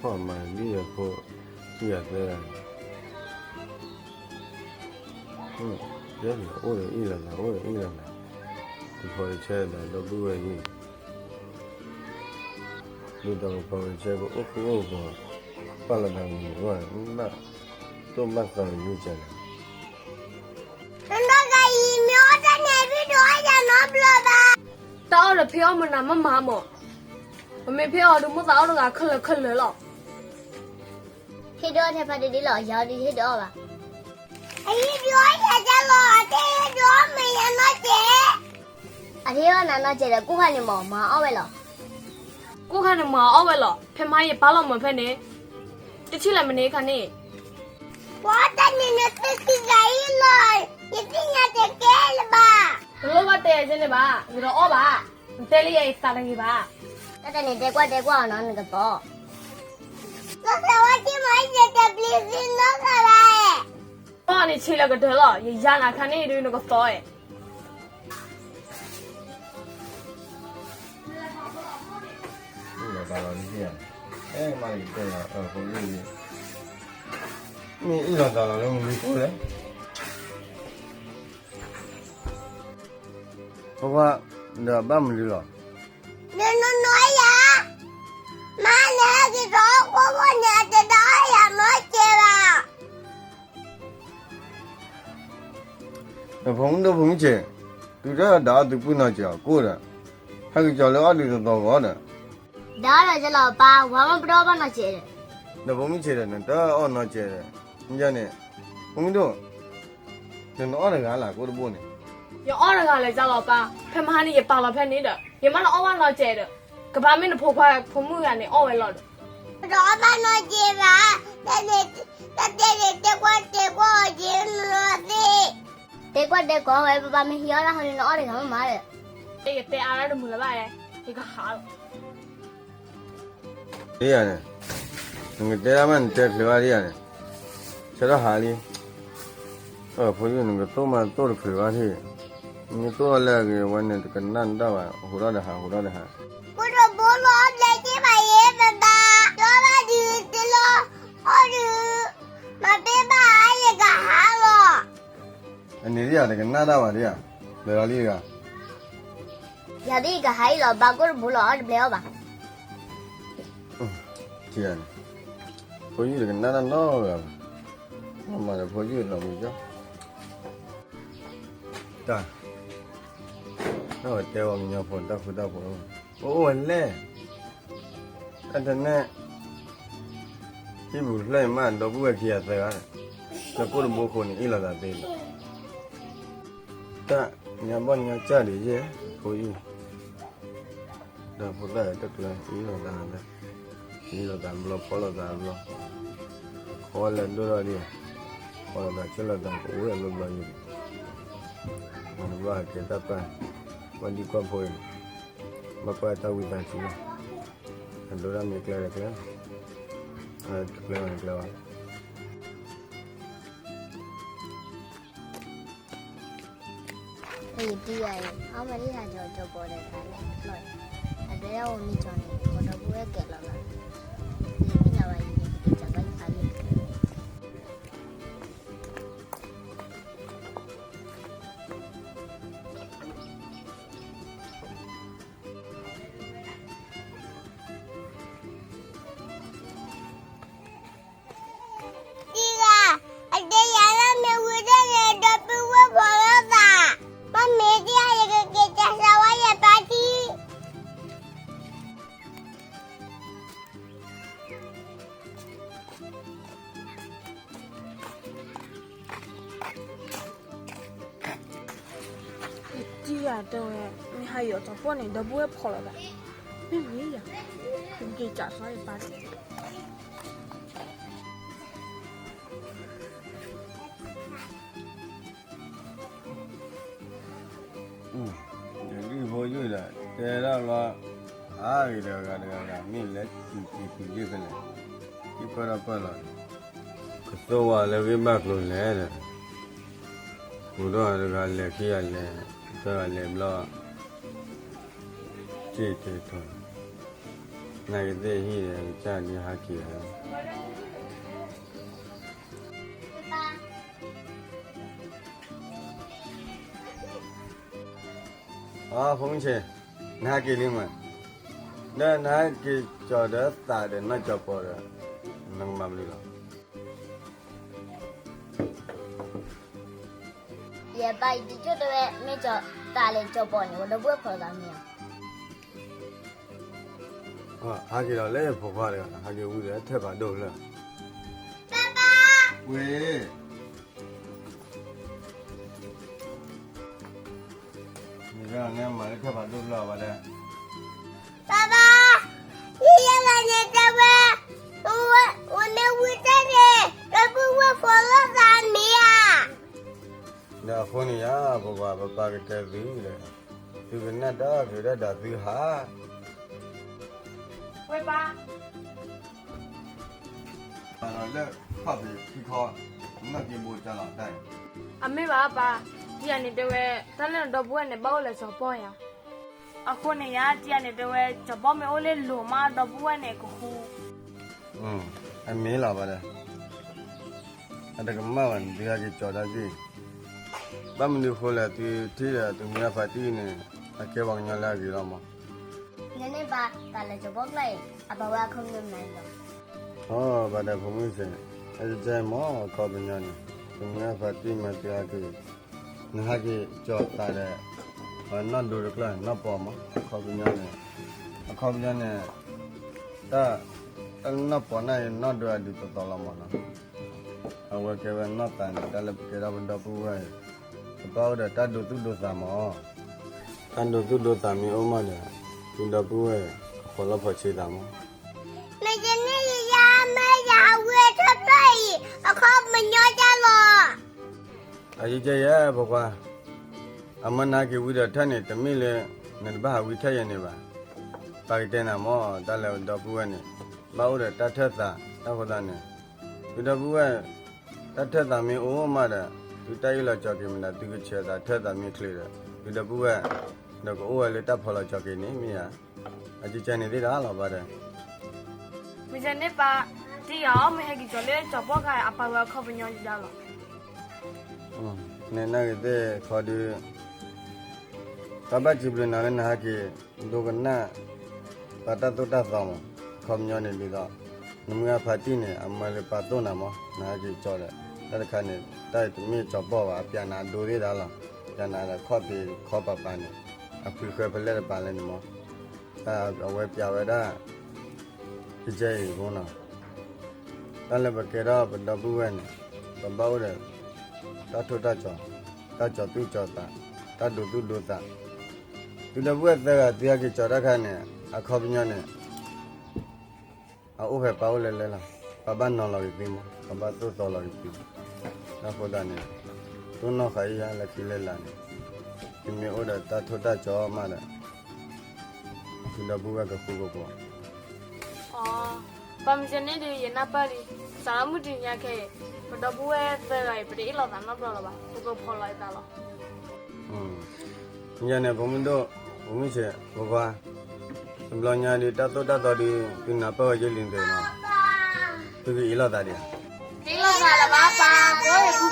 ဖီၣ်မၤဒ်ယဖိ ဒ်ယသၢဂၤန့ၣ်, ယဲန့ၣ်အိၣ်ဒီးအ့ၣ်လိာ်သး အိၣ်ဒီးအ့ၣ်လိာ်သး, တခီတဆဲဒီးဒီပုၢ်ဝဲၢ်ယုၢ်, ဒ်သိးကပီၤကဆဲကအိၣ်ဃူအိၣ်ဖိး, ပာ်လီၤသးမုာ်မုာ်, ဘၣ်တိၢ်ဘၣ်သီလၢယုၢ်ကလဲၣ်. နီၢ်ကၤအံၤ မ့ၢ်အီၣ်တၢ်န့ၣ် ဖံဒိၣ်အီၣ်ယၤနီတဘျီဘၣ်. တၢ်အီၣ်ဒီးဖံအီၣ်မနုၤမ့ၢ်မၤမး, ပမ့ၢ်ဖံအီၣ်ဒုးမိၣ်သးအီၣ်တဂၤခဲလၢာ်ခဲလၢာ်လီၤ. ဟ့ၣ်ဒုးအီၣ်ထဲဖးဒိၣ်ဒ်လီၤ, ယၤဒုးဟ့ၣ်ဒုးအီၣ်ဘၣ်. အဟ့ၣ်ဒုးအီၣ်ယၤဒ်လီၤ, အတဟ့ၣ်ဒုးအီၣ်မ့ၢ်ယၤနီတစဲး. အတဟ့ၣ်အီၣ်နၤနီတစဲးဒီး ကိၢ်ခါန့ၣ်မ့ၢ်မၤအီၣ်ဝဲလီၤ. ကိၢ်ခါန့ၣ်မၤအီၣ်ဝဲလီၤ, ဖဲမဟါယပာ်လီၤမၢ်ဖဲန့ၣ်, တထံၣ်လၢၤမ့ၢ်န့ၣ်ခါန့ၣ်. ပှၤတၢ်န့ၣ်နသုခံဂၤအံၤလီၤ, ယသ့ၣ်ညါတကဲလၢၤဘၣ်. တလိၣ်ဘၣ်တဲယဲန့ၣ်ဘၣ်, ယတအီၣ်ဘၣ်, နတဲလၢယၤယသးတဂ့ၤဘၣ်. တၢ်တၢ်န့ၣ်တဲကွၢ်တဲကွၢ်အီၤနီၤ နကသီ သီသးဝဲက့ၤမၤယတပျံၤသ့နီတဂၤဘၣ်. အီၣ်န့ၣ်ဆံးလၢကတၢၢ်လီၤ, ယယါနၤခါန့ၣ်ဒုးနကသီဧါ. အ့ၣ်လိာ်သးလီၤလံဧါ, အဲမ့ၢ်ကတဲလီၤ ဖိယုၢ်လံ, မ့ၢ်အ့ၣ်လိာ်သးလီၤလၢမနုၤဃိလဲၣ်. ပှၤ, ဒီးဘၣ်မနုၤလီၤ. နနီၢ်နီၢ်ယၤ, မၤနဟဲက့ၤထီၣ်ကိၢ်ဘိန့ၣ် အတဒၣ်အီၣ်ယၤနီတစဲးဘၣ်. ဖိမုၣ်ဒိၣ်ဖိမုၣ်ဆံး, တုၤတၢ်ဒၣ်အီၣ်သုပုၢ်နီတစဲးအီၤ ကိၢ်ဒီး, ဟဲက့ၤကၠီၤလၢအီၣ်ဒုးတသီဂီၤဒီး, ဒၣ်အီၣ်လီၤကလီၤပၢ်, ဝၤမ့ၢ်ပဒီအီၣ်ဘၣ်နီတစဲးဒီး, ဒီးဖိမုၣ်ဆံးဒီး နတအီၣ်နီတစဲးဒီး, မ့ၢ်န့ၣ်, ဖိမုၣ်ဒိၣ်, နနအီၣ်တဂၤလၢကိၢ်တဘိန့ၣ်. ယအီၣ်တဂၤလၢၤကလီၤပၢ်, ဖဲမဟါန့ၣ်ယပာ်လီၤဖဲန့ၣ်ဒီး ယမ့ၢ်လၢအီၣ်ဘၣ်နီတစဲးဒီး, ကဘၣ်မ့ၢ်နဖိခွါဖိမုၣ်ဂၤန့ၣ်အီၣ်ဝဲလီၤဒီး, တအီၣ်ဘၣ်နီတစဲးဘၣ်, တၢ်တဲန့ၣ်တဲကွၢ်တဲကွၢ်အီၤက့ၤနလီၤသ့, တဲကွၢ်တဲကွၢ်ဝဲ ပပၢ်မ့ၢ်ဟံးအီၣ်တၢ်ဟီန့ၣ် နအီၣ်တဂၤမ့ၢ်မးဒီး, ယတဲအါတၢ်တမုာ်လၢၤဘၣ်, ယကဟးလီၤ. ဒ်ယၤန့ၣ်, နကတဲဒၣ်မး နတဲချုးဘၣ်ဒ်ယၤန့ၣ်, ဆၢထီၣ်ဟးလံ, ဖိယုၢ် နကတိၢ်မးတိၢ်တချုးဘၣ်ထံၣ်, မ့ၢ်တိၢ်လၢအဂ့ၤဝဲန့ၣ် တကနၣ်တၢ်ဘၣ်, ဟူးထီၣ်တဟး ဟူးထီၣ်တဟး. ကိၢ်တဘိလီၤ ဘျဲက့ၤဘၣ်ယဲ ပဘၣ်, လီၤဘၣ်ဒုးတလီၤ, အီၣ်ဒုး, မၤပ့ၤဘၣ်ယကဟးလီၤ. အန့ၣ်ဒ်ယၤ တကနၣ်တၢ်ဘၣ်ဒ်ယၤ, ဘျဲလီၤလံတဂၤ. ယၤဒ်ယကဟးအံၤလီၤ, ဘၣ်ကိၢ်တဘိလီၤ အီၣ်တဘျဲအီၣ်ဘၣ်. ထံၣ်ဧါန့ၣ်, ဖိယုၢ်တကနၣ်တၢ်နီတဂၤဘၣ်, မၤဒီးဖိယုၢ်လီၤမုာ်ကၠီ, တၢ်, နီၢ်ဝဲတဲဝဲကညီဖိတၢ်ဃူတၢ်ဖိး, ပအိၣ်ဝဲလဲၣ်, အတနဲၣ်, ဟံၣ်ပူၤဖျဲၣ်အံၤမး ဒီပုၢ်ဝဲၢ်ခံဂၤသၢဂၤ, လၢကိၢ်တဘိဃိန့ၣ် အ့ၣ်လိာ်သးသ့လီၤ. တၢ်, ညါဘီၣ်ညါစၢ်ဒံးယဲၢ်, ဖိယုၢ်, ဒီးဖိသၣ်တကျၢၤ အ့ၣ်လိာ်သး, အ့ၣ်လိာ်သးဘျီ ဖီၣ်လိာ်သးဘျီ, ခီလဲၤဒိၣ်ထီၣ်ဒံး, ဖီၣ်လိာ်သးဆၢလိာ်သးကအိၣ်ဝဲဘျီဘျီယံၤ, မ့ၢ်တဘၣ်ကဲတၢ်ပာ်, ကွၢ်ဒံကွၢ်ဖိအံၤ, ဘၣ်ကွၢ်တၢ်ဝံသးစူၤလီၤ, အဒိဒၣ်မ့ၢ်ကျဲဒီးကျဲ, ကျဲဘၣ်န့ၣ်ကျဲဘၣ်. ယတံၤယၤအံၤ အီၣ်မးဒ်ဟးကၠီကၠီပီၤဒီးသးလဲၣ်ဖျီၣ်အံၤ, အဒွဲၣ်ဒၣ်ဝဲမ့ၢ်ကၠီန့ၣ် ပှၤဒီပုၢ်ဝဲၢ်ကဲးလီၤလီၤ, ယသ့ၣ်ညါဘၣ်ယံၤန့ၣ် ယကစၢ်ဘၣ်ယဖးလံ. တံၤဂၤ, အတဲယၤလၢမ့ၢ်ဝံၤဒၣ်န့ၣ် ဒီပုၢ်ဝဲၢ်ဖီၣ်လိာ်သး, မ့မ့ၢ်ဒ်အံၤ ယကက့ၤကၢ်စၢ်ဝဲယပၢ်ထံ ယတံၤယၤတဲဝဲ, မ့ၢ်ဟးယီၤသးပှၢ်န့ၣ် ဒီပုၢ်ဝဲၢ်ဖီၣ်လိာ်သး, မ့မ့ၢ်ယၤ, ယကက့ၤကၢ်စၢ်ယပၢ်ထံ ယဒုၣ်ဖိယုၢ်ဒီး တဲဒၣ်လီၤ, အါဂ့ၤတဂၤဂၤတဂၤဂၤ မ့ၢ်လဲၤတုၤတုၤတုၤယုၢ်ဖဲလဲၣ်, ဟံၣ်ပၢၢ်ထီၣ်ပၢၢ်လီၤ, ကသိၣ်ဝဲလၢဂ့ၢ်ဘၣ်ကျိၤလဲၣ်ဒီး, ဃုာ်ဒီးတဂၤလဲၤခံဂၤလဲၤ, တဂၤလဲၤဘျီ, က့ၤတဲထီၣ်, နကသ့ၣ်ဟံၣ်ဒီး ကစၢ်ဒုးဟးက့ၤလီၤ. အဖိမုၣ်ဆ့း, နဟးက့ၤလံမး, ဒီးနဟဲက့ၤကၠီၤဒီးသးဒီးနီၢ်ကၠီၤပီၤဒီး နကမၤမနုၤလီၤ. ယဲၢ်ဘၣ်အံၤ တကၠိၣ်တဲဝဲ မ့ၢ်ကၠီၤသးလဲၣ်ကၠီၤပီၤန့ၣ် ပဒီပုၢ်ဝဲၢ်ဖီၣ်သးမ့ၢ်ဧါ. ဟးက့ၤဒီးလၢဖိခွါတဂၤ ဟးက့ၤဝံၤဒီး ထဲၣ်ဖးဒိၣ်ဖျၢၣ်, ဝ့ၢ် နမၤလၢထဲၣ်ဖးဒိၣ်ဖျၢၣ်ဘၣ်ဒီး, ပၢ်ပၢ်, ယဲၢ်ဘၣ်န့ၣ်တဲဝဲ ဝဲမ့ၢ်ဝံၤတၢ်န့ၣ် ဒီပုၢ်ဝဲၢ်ဖီၣ်လိာ်သးမ့ၢ်ဧါ. ဒီးအဃိန့ၣ်ယါ ပပၢ် ပပၢ်ကတဲသုဒီး, သုကနၣ်တၢ်က့ၤတၢ်ဒီးသုဟး ဝဲပၢ်, လၢခီၣ်ဖံးခံခီ နီၢ်က့ဘိကၢ်လီၤတၢ်အံၤ, အမ့ၢ်ဘၣ်ပၢ်, တံၤယၤန့ၣ်တဲဝဲ တၢ်လၢနဒီပုၢ်ဝဲၢ်န့ၣ် ဘၣ်အိၣ်လၢစီၤပီၢ်ယါ. အဃိန့ၣ်ယါ တံၤယၤန့ၣ်တဲဝဲ စီၤပီၢ်မ့ၢ်အိၣ်လၢလိၤမး ဒီပုၢ်ဝဲၢ်န့ၣ်ကဃူ အမ့ၢ်လီၤဘၣ်ဒီး, အတကမၣ်ဘၣ်န့ၣ် သုဟဲက့ၤကၠီၤတၢ်သ့ၣ်, ဘၣ်မနုၤဃိလဲၣ် သုထံၣ်ဒီးသုမုၢ်ဂၢ်ဖးတံၢ်န့ၣ် အကဲပှၤကညီလၢအဂ့ၤလီၤမး. နန့ၣ်ဘၣ်တၢ်လၢစီၤပီၢ်ကျါအံၤ အဘၣ်ဝဲအခီပညီမနုၤလီၤ. အဘၣ်ဒီးဖိမုၣ်ဆ့း, အကဲမးအခီပညီန့ၣ် သုမုၢ်ဂၢ်ဖးတံၢ်မၤသုဟဲက့ၤ, နဟဲက့ၤကၠီၤသးဒီး နီၢ်ဒိတကျၢၢ် နီၢ်ပီၤမး အခီပညီန့ၣ်, အခီပညီန့ၣ် တၢ် တၢ်နီၢ်ပီၤန့ၣ် နီၢ်ဒိအဒုးသီသီလီၤမးနီၤ. အဝဲကဲဝဲနီၢ်သးန့ၣ် တၢ်လၢပကဲထီၣ်ပဒီပုၢ်ဝဲၢ်အံၤ ပဘၣ်အိၣ်ဒီးတၢ်ဒိသူၣ်ဒိသးမး. တၢ်ဒိသူၣ်ဒိသးမ့ၢ်အိၣ်မးဒီး ပဒီပုၢ်ဝဲၢ် ကဖီၣ်လီၤဖီၣ်ဆ့သးမး. မ့ၢ်ယန့ၢ်ယယါမ့ၢ်ယဟးဝံၤထီၣ်ဖျၢၣ်အံၤ အခီပညီဒ်လဲၣ်. အယကဲယဲၢ်ဖိခွါ, အမ့ၢ်နဟဲက့ၤဝံၤဒီးထဲန့ၣ် တမ့ၢ်လၢ နတဘၣ်ဟးဝံၤထဲယဲၢ်န့ၣ်ဘၣ်. ပၢ်ကတဲနၤမး တၢ်လၢပဒီပုၢ်ဝဲၢ်န့ၣ် ဘၣ်အိၣ်ဒီးတၢ်ထၢၣ်သး တၢ်ဃိသတးန့ၣ် ပဒီပုၢ်ဝဲၢ် တၢ်ထၢၣ်သးမ့ၢ်အိၣ်မးဒီး သုတၢ်အ့ၣ်လိာ်ကၠီၤက့ၤမတၤ သုကဆဲးသးထၢၣ်သးမ့ၢ်ချ့ဒီး သုဒီပုၢ်ဝဲၢ် ဒီးကအိၣ်ဝဲလၢတၢ်ဖီၣ်လီၤကၠီၤက့ၤန့ၣ်မ့ၢ်ဧါ. အကကဲန့ၣ်သ့ၣ်တၢ်လီၤဘၣ်ဒီး, မ့ၢ်ယန့ၢ်ပၢ်, တံၤယၤအီၤ မ့ၢ်ဟဲက့ၤကၠီၤလၢစီၤပီၢ်ခါအံၤ အပၢ်ဝဲအခီပညီဒ်လဲၣ်လီၤ. နနာ်ဂ့ၤသ့ၣ်ခီဒုး ပၢ်ဘၣ်စံးဘျုးနၤလၢနဟဲက့ၤ ဒိကနၣ် ပၢ်တၢ်သိၣ်တၢ်သီမး, အခီပညီန့ၣ်ဒ်သိး နမုၢ်ဂၢ်ဖးတံၢ်န့ၣ် အမၢလၢပၢ်သိၣ်နၤမး နဟဲက့ၤကၠီၤဒီး တၢ်တခါန့ၣ် တၢ်အံၤတမ့ၢ်စီၤပီၢ်ဘၣ် အပျးနၤအဒိသ့ၣ်တၢ်လီၤ. ပျးနၤဒီးခီၣ်ဖံးခီပၤပၤန့ၣ် အဖုဃဲဖဲလဲၣ်တပၤလဲၣ်န့ၣ်မး, တၢ်အဝဲပျးဝဲဒၣ် ကကဲအံၤအဃိနီၤ တၢ်လၢပကဲထီၣ်ပဒီပုၢ်ဝဲၢ်န့ၣ် ပဘၣ်အိၣ်ဒီး တၢ်ထိၣ်တၢ်ကၠီၤ, တၢ်ကၠီၤသူၣ်ကၠီၤသး, တၢ်ဒိသူၣ်ဒိသး, သုဒီပုၢ်ဝဲၢ်သၢဂၤ သုဟဲက့ၤကၠီၤတၢ်ခါန့ၣ် အခီပညီန့ၣ် အအိၣ်ဖဲပၢ်အိၣ်လဲၤလဲၤလီၤ. ပၢ်ဘၣ်နီၤလီၤက့ၤသုမး, ပၢ်ဘၣ်သိၣ်သီလီၤက့ၤသု, တၢ်ဃိသတးန့ၣ် တိၢ်နီၣ်ဃာ်အံၤယါလၢခံလဲၤလးန့ၣ် သုမ့ၢ်အိၣ်ဒီးတၢ်ထိၣ်တၢ်ကၠီၤမးဒီး သုဒီပုၢ်ဝဲၢ်ကဃူကဖိး ပၢ်မ့ၢ်ကဲန့ၣ်ဒီး ယနၢ်ပၢၢ်လံ, စးထီၣ်မုၢ်တနံၤညါခဲအံၤ ပဒီပုၢ်ဝဲၢ်သၢဂၤအံၤ ပတအ့ၣ်လိာ်သးနီတဘျီလၢၤဘၣ်, ပကဖီၣ်လီၤအသးလီၤ. ယၤန့ၣ် ဖိမုၣ်ဒိၣ်, ဖိမုၣ်ဆဲး, ဖိခွါ, တဘျီညါဒီး တၢ်သိၣ်တၢ်သီဒီး သုနၢ်ပၢၢ်ဝဲယလံၤသ့ၣ်နီၤ, သုကအ့ၣ်လိာ်သးဒံးဧါ. တအ့ၣ်လိာ်သးလၢၤဘၣ်ပၢ်, ပအိၣ်ဖု